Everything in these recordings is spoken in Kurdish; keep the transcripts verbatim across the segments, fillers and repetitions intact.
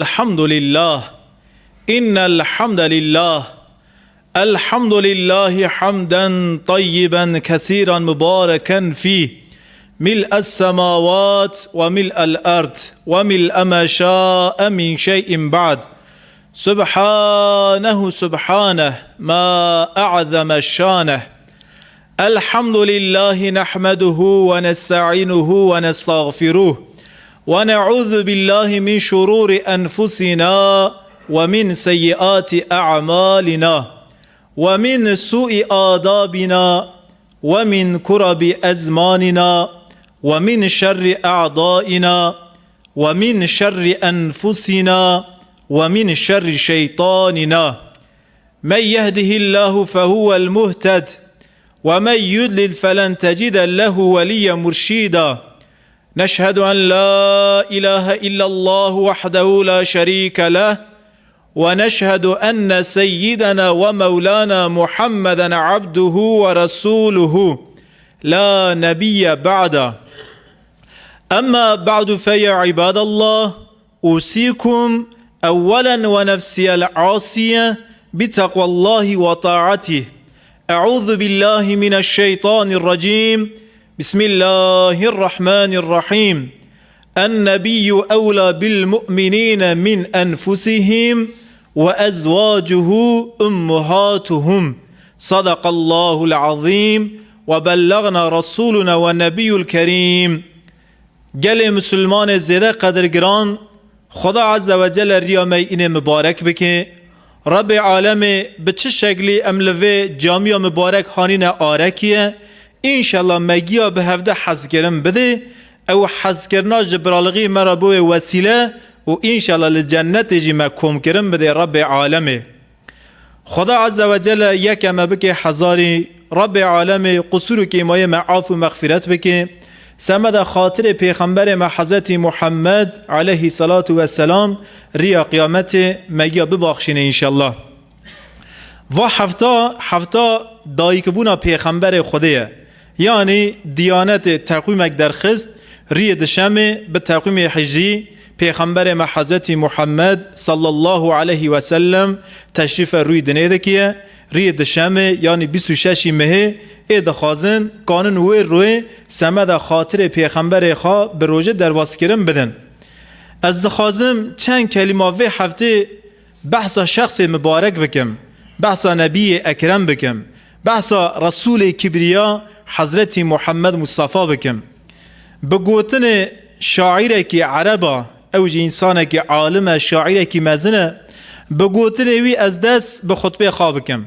الحمد لله. إن الحمد لله. الحمد لله حمدا طيبا كثيرا مباركا فيه، ملء السماوات وملء الأرض وملء ما شاء من شيء بعد. سبحانه، سبحانه، ما أعظم شانه. الحمد لله نحمده ونستعينه ونستغفره، ونعوذ بالله من شرور أنفسنا ومن سيئات أعمالنا ومن سوء آدابنا ومن كرب أزماننا ومن شر أعدائنا ومن شر أنفسنا ومن شر شيطاننا. من يهده الله فهو المهتد، ومن يضلل فلن تجد له وليا مرشدا. نشهد أن لا إله إلا الله وحده لا شريك له، ونشهد أن سيدنا ومولانا محمدا عبده ورسوله لا نبي بعده. أما بعد، فيا عباد الله، أوصيكم أولا ونفسي العاصية بتقوى الله وطاعته. أعوذ بالله من الشيطان الرجيم. بسم الله الرحمن الرحيم. النبي أولى بالمؤمنين من أنفسهم وأزواجه أمهاتهم. صدق الله العظيم وبلغنا رسولنا والنبي الكريم. Gelê Musulmanê zêde qedirgiran, Xweda Azze ve Celle riya me înê mibarek bike. Rebbê Alemê bi çi şeklî em li vê camiya mibarek hanîne arekiye, înşallah me giya bi hevde hezkirin bidê, ew hezkirina ji biralixî me re bibe wesîle û înşallah li cennetê jî me komkirin bidê Rebbê Alemê. Xweda Azze ve Celle yeke me bike hezarî, Rebbê Alemê qusûr û kêmayê me af û mexfîret bike. Semeda xatirê Pêxemberê me Hezretî Muhammed aleyhî selatu ve selam riya qiyametê me giya bibaxşîne înşallah. Va hefta, hefta dayikbûna Pêxemberê Xwedê ye. Yanî Diyanetê teqwîmek derxist, riyê dişemê bi teqwîmê hicrî Pêxemberê me Hezretî Muhammed sallallahu aleyhi ve sellem teşrîfe rûyê dinê dikiye. Riyê dişemê, yanî bîst û şeşî mehê, ê dixwazin kanin wê rûyê semeda xatirê Pêxemberê xwe bi rojê derbazkirin bidin. Ez dixwazim çend kelîma vê heftê behsa şexsê mibarek bikim, behsa Nebiyê Ekrem bikim, behsa Resûlê Kibriya Hezretî Muhammed Mustafa bikim. Bi gotinê şairekî ereba, ew jî însanekî alim e, şairekî mezin e, bi gotinê wî ez dest bi xutbê xwe bikim.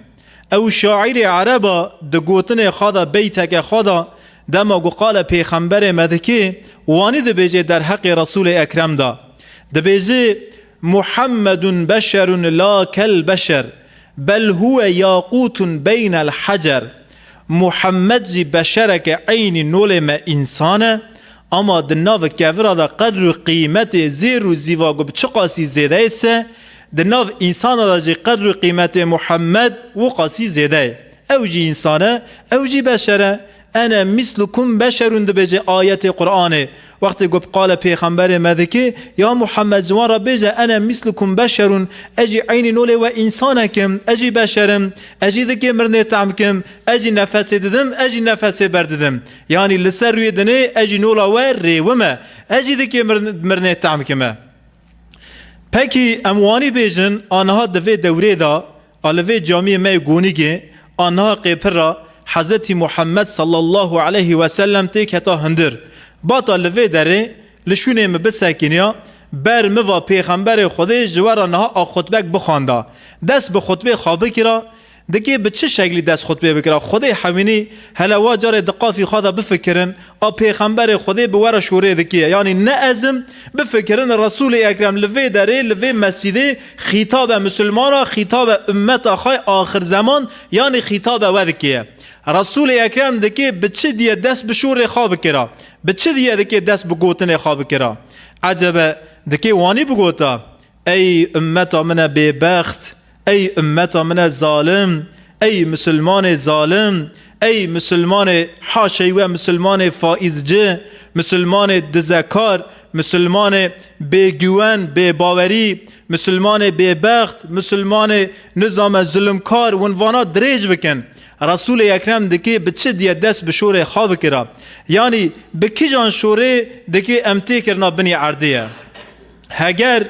Ew şairê ereba di gotinê xwe de, beyteke xwe de, dema ku qala Pêxemberê me dikê, wanî dibêjê derheqê Resûlê Ekrem de. Dibêjê, "Muhammedun beşerun la kel beşer, bel huwe yaqûtun beynel hecer." Muhammed jî beşereke eynî nolê me însan e, ama di nav kevira de qedr û qîmetê zêr û zîva ku bi çiqasî zêde ye se, di nav însana de jî qedr û qîmetê Muhammed wiqasî zêde ye. Ew jî însan e, ew jî beşer e. "Ene mislukum beşerun" dibêje ayetê Qur'anê. Wextê ku bi qala Pêxemberê me dikê, ya Muhammed, ji wan re bêje, "Ene mislukum beşerun", ez jî eynî nolê we însanek im, ez jî beşer im, ez jî dikê mirinê tehm kim, ez jî nefesê didim, ez jî nefesê berdidim. Yanî li ser rûyê dinê ez jî nola we rêwim e, ez jî dikê mirin-, mirinê tehm kime. Pekî em wanî bêjin, a niha di vê dewrê de, a li vê camiyê me yê Gonîgê, a niha qêpir re Hezretî Muhammed sallallahu aleyhi ve sellem tê keta hundir. Bata li vê derê, li şûnê min bisekîniya, ber min va Pêxemberê Xwedê ji we re niha a xutbek bixwanda. Dest bi xutbê xwe bikira, Dikê bi çi şeklî dest xutbê bikira? Xwedê hewînî hele wa carê di qafî xwe de bifikirin, a Pêxemberê Xwedê bi we re şûrê dikê. Yanî ne ez im, bifikirin Resûlê Ekrem li vê derê, li vê mescîdê xîtabe misilmana, xîtabe ummeta xwe axir zeman, yanî xîtabe we dikê. Resûlê Ekrem dikê bi çi diye dest bi şûrê xwe bikira? Bi çi diye dikê dest bi gotinê xwe bikira? Ecebe dikê wanî bigota? Ey ummeta min e bêbext, ey ummeta min e zalim, ey misilmanê zalim, ey misilmanê haşey we misilmanê faîzci, misilmanê dizekar, Misilmanê bêguwen, bêbawerî, misilmanê bêbext, misilmanê nizame zulmkar, win vana dirêj bikin. Resûlê Ekrem dikê bi çi diye dest bi şorê xwe bikira? Yanî bi kijan şorê dikê em têkirina binî erdê ye? Heger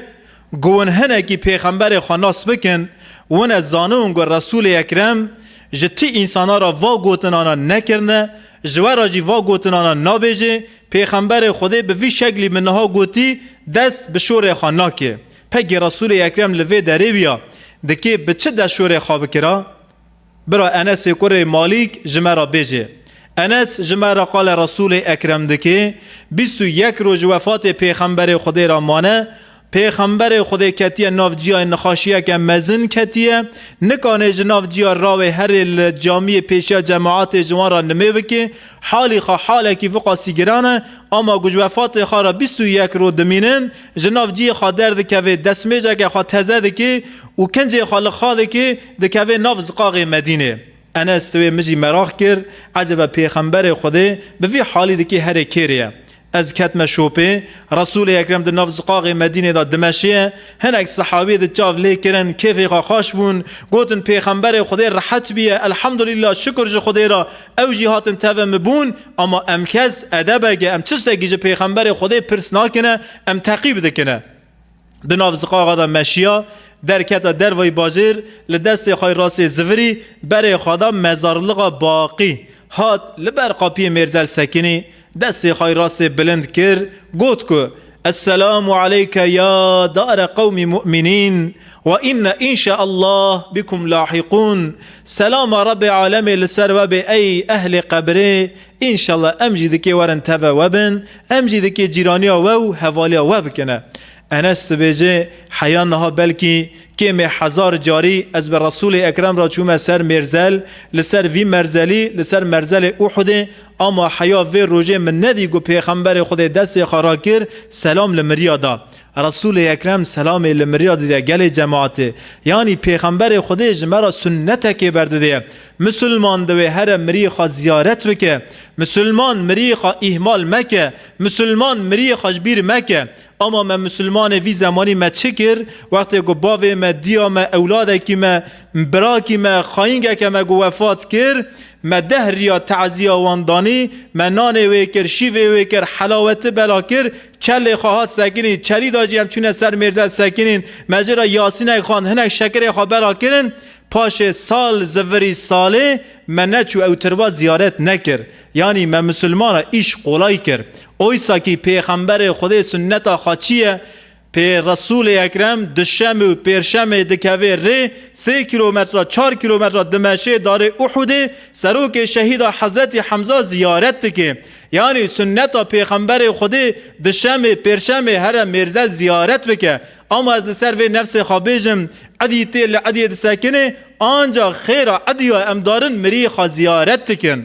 ku win hinekî pêxemberê xwe nas bikin, win ez zanin ku Resûlê Ekrem ji ti însana re va gotinana nekirine, ji we re jî va gotinana nabêje, pêxemberê Xwedê bi vî şeklî min niha gotî, dest bi şorê xwe nake. Pekî Resûlê Ekrem li vê derê bûya, dikê bi çi dest şorê xwe bikira? Bira Enesê kurê Malîk ji me re bêje. Enes ji me re qala Resûlê Ekrem dike, bîst û yek roj ji wefatê Pêxemberê Xwedê re mane, Pêxemberê Xwedê ketiye nav ciyayê nixaşiyeke mezin ketiye, nikanê ji nav ciya rawê herê li camiyê pêşiya cemaetê ji wan re nimê bike, halî xwe halekî viqasî giran e, ama ku ji wefatê xwe re bîst û yek roj dimînin, ji nav ciyê xwe derdikeve, destmêjeke xwe teze dike û kincê xwe li xwe dike, dikeve nav ziqaxê Medînê. Enes divê min jî meraq kir, ecebe Pêxemberê Xwedê bi vî halî dikê herê kêrê ye. Ez ketme şopê, Resûlê Ekrem di nav ziqaxê Medînê de dimeşiye, hinek sehabî di çav lê kirin, kêfê xwe xweş bûn, gotin, Pêxemberê Xwedê rehet bûye, elhamdulîllah, şukur ji Xwedê re, ew jî hatin teve min bûn, ama em kes edebeke, em tiştekî ji Pêxemberê Xwedê pirs nakine, em teqîb dikine. Di nav ziqaxa de meşiya, derketa dervayî bajêr, li destê xwe yê rastê zivirî, berê xwe da mezarlixa Baqî, hat li ber qapiyê Mêrzel sekinî, destê xwe yê rastê bilind kir, got ku, Esselamu aleyke ya dare qewmî mu'minîn, ve inne înşeallah bikum lahîqûn. Selama Rebbê alemê li ser we bê ey ehlê qebrê, înşallah em jî dikê werin teve we bin, em jî dikê cîraniya we û hevaliya we bikine. Enes dibêje, heya niha belkî kêmê hezar carî ez bi Resûlê Ekrem re çûme ser mêrzel, li ser vî merzelî, li ser merzelê Uhudê, ama heya vê rojê min nedî ku Pêxemberê Xwedê destê xwe rakir, selam li miriya da. Resûlê Ekrem selamê li miriya dide gelê cemaetê. Yanî Pêxemberê Xwedê ji me re sunnetekê berdidê. Misilman divê here miriyê xwe ziyaret bike. Misilman miriyê xwe îhmal meke. Misilman miriyê xwe ji bîr meke. Ama me misilmanê vî zemanî me çi kir? Wextê ku bavê me, diya me, ewladekî me, birakî me, xayîngeke me ku wefat kir, me deh riya teziya wan danî, me nanê wê kir, şîvê wê kir, helaweti bela kir, çelê xwe hat sekinî, çelî da jî em çûne ser mêrzel sekinîn, me jê re yasînek xwend, hinek şekirê xwe bela kirin, paşê sal zivirî salê me neçû ew tirba ziyaret nekir. Yanî me misilmana îş qolay kir. Oysa kî Pêxemberê Xwedê sunneta xwe çi ye? Pê Resûlê Ekrem duşemê û pêrşemê dikeve rê sê kîlometre, çar kîlometre dimeşê darê Uhudê, serokê şehîda Hezretî Hemza ziyaret dike. Yanî sunneta Pêxemberê Xwedê duşemê, pêrşemê here mêrzel ziyaret bike. Ama ez li ser vê nefsê xwe bêjim, edî tê li ediyê disekine, ancax xêra ediya em darin miriyê xwe ziyaret dikin.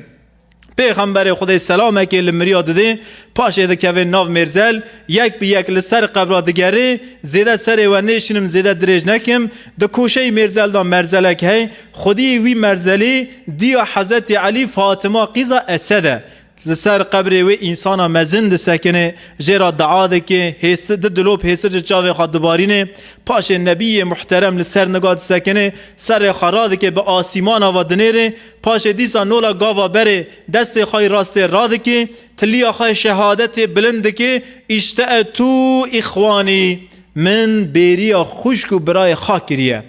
Pêxemberê Xwedê selamekê li miriya didê, paşê dikeve nav mêrzel, yek bi yek li ser qebra digere, zêde serê we nêşînim, zêde dirêj nekim, di koşeyî mêrzel de merzelek hey, xwediyê wî merzelî diya Hezretî Elî Fatima qîza Esed e. Li ser qebrê wê însana mezin disekine, jê re dua dike, hêsir, di dilop hêsir ji çavê xwe dibarîne, paşê Nebiyê muhterem li ser niga disekine, serê xwe radike bi asîmana ve dinêre, paşê dîsa nola gava berê destê xwe yê rastê radike, tiliya xwe yê şehadetê bilind dike, îşte'etû îxwanî, min bêriya xwişk û birayê xwe kiriye.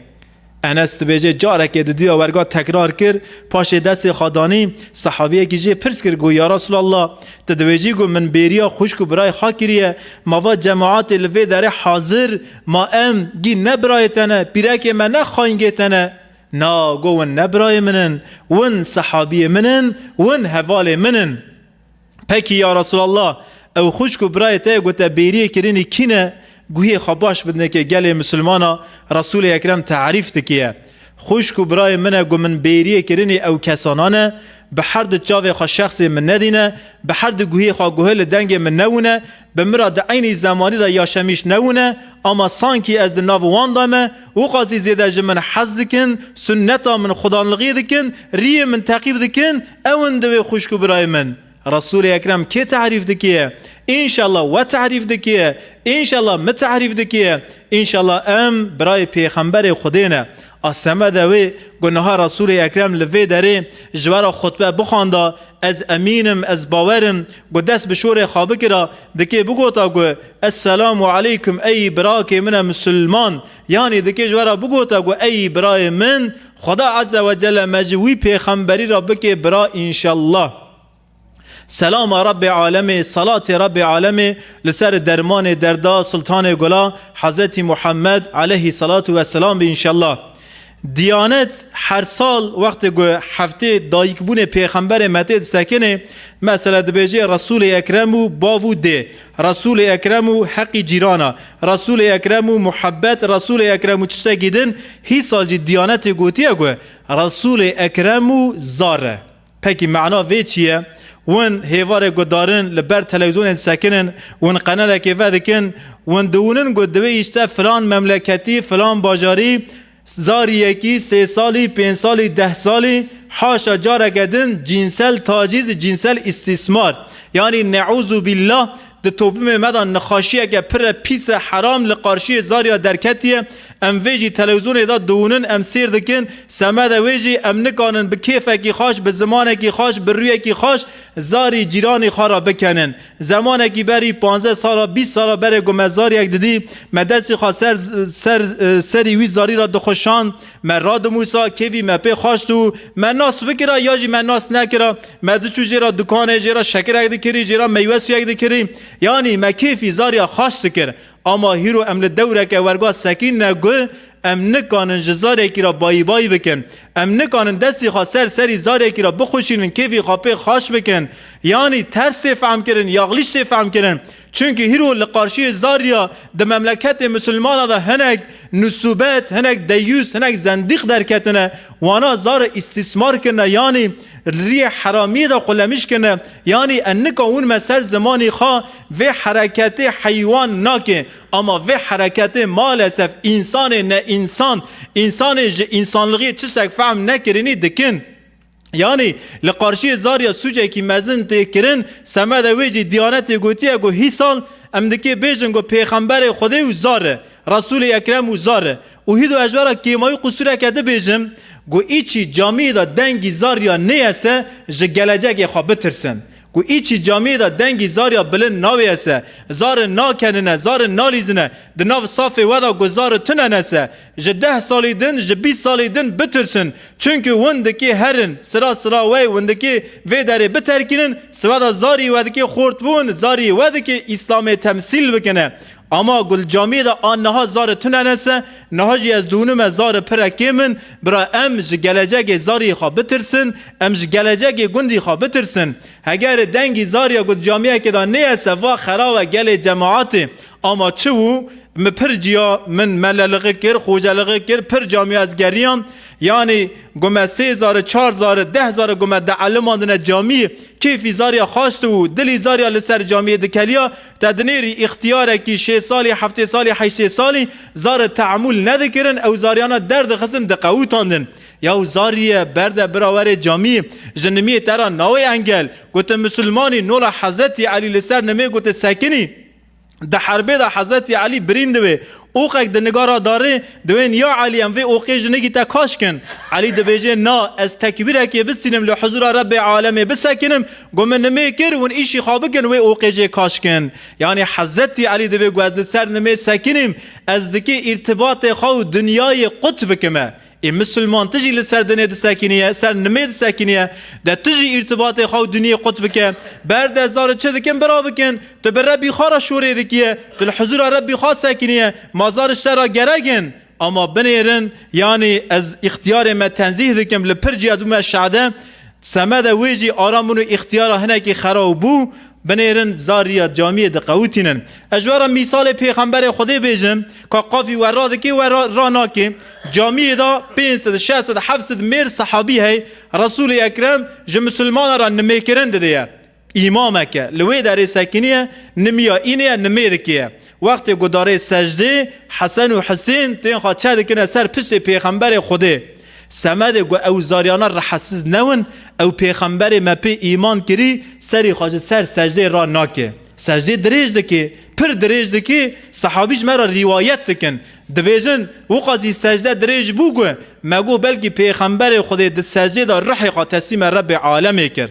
Enes dibêje, carekê didiya werga tekrar kir, paşê destê xwe danî, sehabiyekî jê pirs kir, got, Ya Resulallah, tu dibêjî, got, min bêriya xwişk û birayê xwe kiriye, ma va cemaetê li vê derê hazir, ma em gî ne birayê te ne, pîrekê me ne xayîngê te ne. Na, got, win ne birayê min in, win sehabiyê min in, win hevalê min in. Pekî ya Resulallah, ew xwişk û birayê te ye ku te bêriyê kirinî kî ne? Guhê xwe baş bidinekê gelê misilmana Resûlê Ekrem tarîf dikiye. Xwişk û birayê min e ku min bêriyê kirinî ew kesana ne, bi her di çavê xwe şexsê min nedîne, bi her di guhê xwe guhê li dengê min newine, bi min re di eynî zemanî de yaşemîş newine, ama sankî ez di nav wan de me, wixwazî zêde ji min hez dikin, sunneta min xudanlixî dikin, riyê min teqîb dikin, ew in divê xwişk û birayê min. Resûlê Ekrem kê terîf dikiye? Înşallah we terîf dikiye. Înşallah min terîf dikiye. Înşallah em birayê Pêxemberê Xwedê ne. A semede wê ku niha Resûlê Ekrem li vê derê ji we re xutbe bixwanda, ez emîn im, ez bawer im, ku dest bi şorê xwe bikira, dikê bigota ku, "Esselamu aleykum ey birakê min e misilman." Yanî dikê ji we re bigota ku, "Ey birayê min, Xweda Azze ve Celle me ji wî pêxemberî re bike bira înşallah." Selama Rabbê Alemê, salatê Rabbê Alemê li ser dermanê derda Sultanê Gula Hezretî Muhammed aleyhî salatu ve selam be înşallah. Diyanet her sal wextê ku heftê dayikbûnê pêxemberê me tê disekine, mesela dibêje Resûlê Ekrem û bav û dê, Resûlê Ekrem û heqî cîrana, Resûlê Ekrem û muhebbet, Resûlê Ekrem û tiştekî din, hî sal jî Diyanetê gotiye ku Resûlê Ekrem û zar e. Pekî mana vê çi ye? Win hêvarê guhdarin li ber televîzyonê disekinin, win qenelekê vedikin, win diwinin ku divê îşte filan memleketî, filan bajarî zariyekî sê salî, pênc salî, deh salî, haşa careke din cînsel tacîz, cînsel îstîsmar. Yanî neûzû bîllah, di toplumê me de nexaşiyeke pir e, pîs e, heram li qarşiyê zariya derketiye. Em vê jî televîzyonê de diwûnin, em sêr dikin. Semede wê jî em nikanin bi kêfekî xweş, bi zimanekî xweş, bi rûyekî xweş zarî cîranî xwe re bikenin. Zemanekî berî panzdeh sala, bîst sala berê ku me zariyek didî, me destî xwe ser, ser, serî wî zarî re dixweşand, me radimûsa, kêfî me pê xweş dû, me nas bikira ya jî me nas nekira, me diçû jê re dukanê, jê re şekirek dikirî, jê re meywe sûyek dikirî. Yanî me kêfî zariya xweş dikir. Ama hîro em li dewreke werga sekîn ne ku em nikanin ji zarekî re bayî bayî bikin. Em nikanin destî xwe ser serî zarekî re bixweşînin, kêfî xwe pê xweş bikin. Yanî ters tê fehmkirin, yaxlîş tê fehmkirin. Çimkî hîro li qarşiyê zariya di memleketê misilmana de hinek nusûbet, hinek deyûs, hinek zendîq derketine. Wana zare îstîsmar kirine, yanî riyê heramiyê de xulemîş kirine. Yanî en nika hûn me ser zimanî xwe vê hereketê heywan nake. Ama vê hereketê maalesef însanê ne însan, însanê ji însanlixiyê tiştek fehm nekirinî dikin. Yanî li qarşiyê zariya sûcekî mezin tê kirin, semede wê jî Diyanetê gotiye ku hîsal em dikê bêjin ku Pêxemberê Xwedê û zar e, Resûlê Ekrem û zar e. Û hîdo ez ji we re kêmayî qusûreke dibêjim, ku îçî camiyê de dengî zariya nêyese ji gelecekê xwe bitirsin. Ku îçî camiyê de dengî zariya bilind nawêyese, zarin nakenine, zarin nalîzine, di nav safê we de ku zari tune nese, ji deh salî din, ji bîst salî din bitirsin. Çunki win dikê herin, sira sira wey win dikê vê derê biterkînin, siweda zarî we dikê xortbûn, zarî we dikê Îslamê temsîl bikine. Ama ku li camiyê de a niha zare tune nese, niha jî ez dûnim e zare pire kêm in, bira em ji gelecegê zariyê xwe bitirsin, em ji gelecegê gundî xwe bitirsin. Hegerê dengî zariya ku di camiyekê de nêyese va xerawe gelê cemaatê. Ama çi bû? Min pir ciya, min melelixi kir, xocelixi kir, pir camiya ez geriyam. Yanî gome sê zare, çar zare, deh zare gome de elimandine camiyê. Kêfî zariya xaşt û dilî zariya li ser camiyê dikeliya. Te dinêrî îxtiyarekî şêst salî, heftê salî, heştê salî zare tehamûl nedikirin, ew zariyana derdixistin, diqewitandin. Yaw zariye, berde bira werê camiyê, ji nimiyê te ra nawê engel. Gote misilmanî, nola Hezretî Elî li ser nimê gote sekinî. Di herbê de Hezretî Elî birîn divê. Oqek di nigara darê, diwên ya Elî em vê oqê ji nigî te kaş kin. Elî dibêje na, ez tekbîrekê bisînim li huzûra Rebbê alemê bisekinim, ku min nimê kir, hûn îşî xwe bikin wê oqê jê kaş kin. Yanî Hezretî Elî dibê ku ez li ser nimê sekinîm, ez dikê îrtibatê xwe û dinyayê qut bikime. Ê misilman tu jî li ser dinê disekiniye, ser nimê disekiniye, de tu jî îrtibatê xwe û dinyê qut bike. Ber de zare çi dikin, bira bikin. Tu bi Rebbî xwe re şûrê dikiye, tu li huzûra Rebbî xwe sekiniye. Ma zar ji te re gerek in. Ama binêrin, yanî ez îxtiyarê me tenzîh dikim, li pir cî ez bûme şade. Semede wê jî aram bûn û îxtiyara hinekî xeraw bû. Binêrin zariya camiyê diqewitînin. Ez ji we re mîsalê Pêxemberê Xwedê bêjim, ka qafî we radikê, we ra, ranakê. Camiyê de pênc sed, şeş sed, heft sed mêr sehabî hey, Resûlê Ekrem ji misilmana re nimêkirin didiye. Îmameke li wê derê sekiniye, nimiya înê ye, nimê dikiye. Wextê ku darê secdê, Hesen û Hisên tên xwe çe dikine ser piştê Pêxemberê Xwedê. Semedê ku ew zariyana rehesiz newin, Ew pêxemberê me pê îman kirî, serî xwe ji ser secdê ra nake. Secdê dirêj dike, pir dirêj dike, sehabî ji me re rîwayet dikin. Dibêjin, wixwazî secde dirêj bû ku me got belkî pêxemberê Xwedê di secdê de ruhê xwe teslîme Rebbê alemê kir.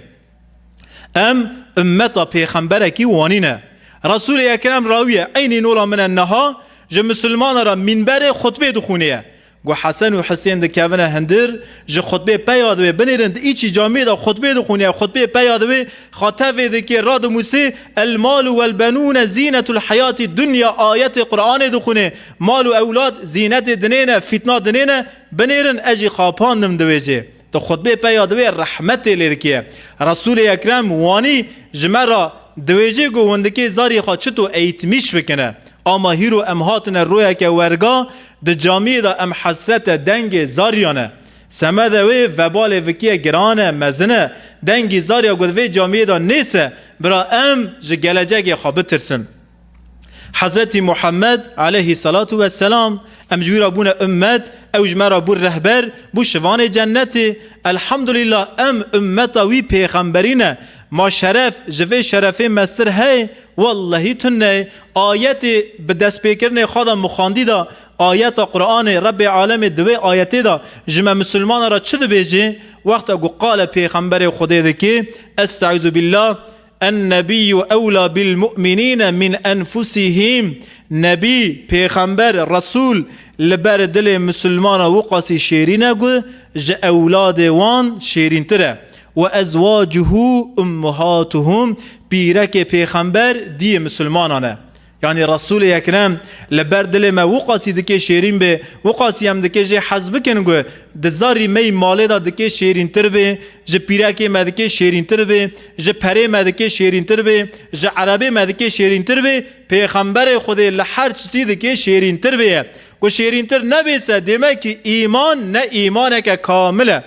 Em ummeta pêxemberekî wanî ne. Resûlê Ekrem rawî ye, eynî nola min e niha, ji misilmana re mînberê xutbê dixwînê ye. Ku Hesen û Hisên dikevine hindir, ji xutbê peya divê binêrin, di îçî camiyê de xutbê dixwîne, xutbê peya divê, xatevê dikê, radimûsê, "El malu wel benûne zînetul heyatî dunya", ayetê Qur'anê dixwîne, mal û ewlad zînetê dinê ne, fîtna dinê ne, binêrin, ez jî xapandim, diwêjê. Di xutbê peya divê rehmetê lê dikê. Resûlê Ekrem wanî ji me re diwêjê ku hûn dikê zarî xwe çito eğitmiş bikine. Ama hîro em hatine royeke werga, di camiyê de em hesrete dengê zariya ne. Semede wê vebalê vikiye giran e, mezin e. Dengî zariya ku di vê camiyê de nêse, bira em ji gelecegê xwe bitirsin. Hezretî Muhammed aleyhî salatu ve selam, em ji wî re bûne ummet, ew ji me re bû rehber, bû şivanê cennetê. Elhamdulillah, em ummeta wî pêxemberî ne. Ma şeref, ji vê şerefê mestir heye? Wellehî tune. Ayetê bi destpêkirinê xwe de mixwandî de, ayeta Qur'anê, Rebbê alemê di wê ayetê de ji me misilmana re çi dibêje? Wexta ku qale pêxemberê Xwedê dikê, "Estaizu billah, en-nebiyyû ewlâ bil-mu'minîne min enfusihîm." Nebî, pêxember, resûl li ber dilê misilmana wiqasî şêrîn e ku ji ewladê wan şêrîntir e. "Ve ezwacuhu ummuhatuhum." Pîrekê pêxember diyê misilmanan e. Yanî Resûlê Ekrem li ber dilê me wiqasî dikê şêrîn bê, wiqasî em dikê jê hez bikin ku di zarî me yî malê de dikê şêrîntir bê, ji pîrekê me dikê şêrîntir bê, ji perê me dikê şêrîntir bê, ji erebê me dikê şêrîntir bê, pêxemberê Xwedê li her çitî dikê şêrîntir bê ye. Ku şêrîntir nebê se, demek ki îman ne îmaneke kamil e.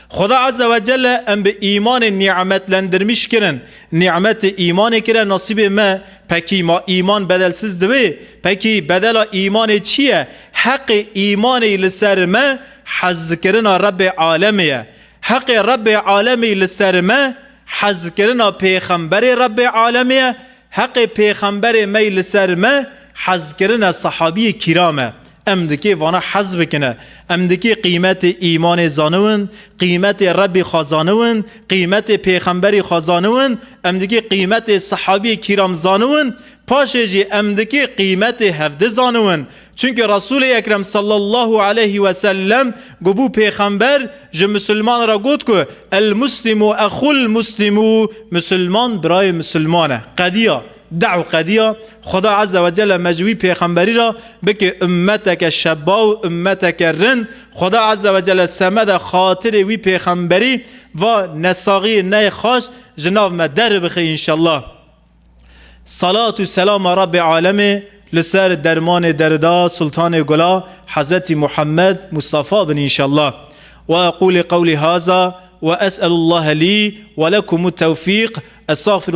Xuda Azze ve Celle em bi îmanê nîmetlendirmiş kirin. Nîmetê îmanê kire nasîbê me. Pekî ma îman bedelsiz divê? Pekî bedela îmanê çi ye? Heqê îmanê li ser me hezkirina Rebbê alemê ye. Heqê Rebbê alemê li ser me hezkirina pêxemberê Rebbê alemê ye. Heqê pêxemberê me yî li ser me hezkirine sehabiyê kîram e. Em dikê vana hez bikine. Em dikê qîmetê îmanê zaniwin, qîmetê Rebbî xwe zaniwin, qîmetê pêxemberî xwe zaniwin, em dikê qîmetê sehabiyê kîram zaniwin, paşê jî em dikê qîmetê hevdi zaniwin. Çunke Resûlê Ekrem sallallahu aleyhi ve sellem ku bû pêxember, ji misilman re got ku, "El muslimu exul muslimu", misilman birayê misilman e. Qediya, dew qediya, Xuda Azze ve Celle me ji wî pêxemberî re bike ummeteke şeba û ummeteke rind. Xuda Azze ve Celle semede xatirê wî pêxemberî va nesaxiyê neyê xaş ji nav me derbixe înşallah. Salat û selama Rabbê alemê li ser dermanê derda, sultanê gula, Hezretî Muhammed Mustafa bin înşallah. Ve aqulî qewlî haza ve es'elullahe lî ve lekumut tewfîq. Estağfirullah.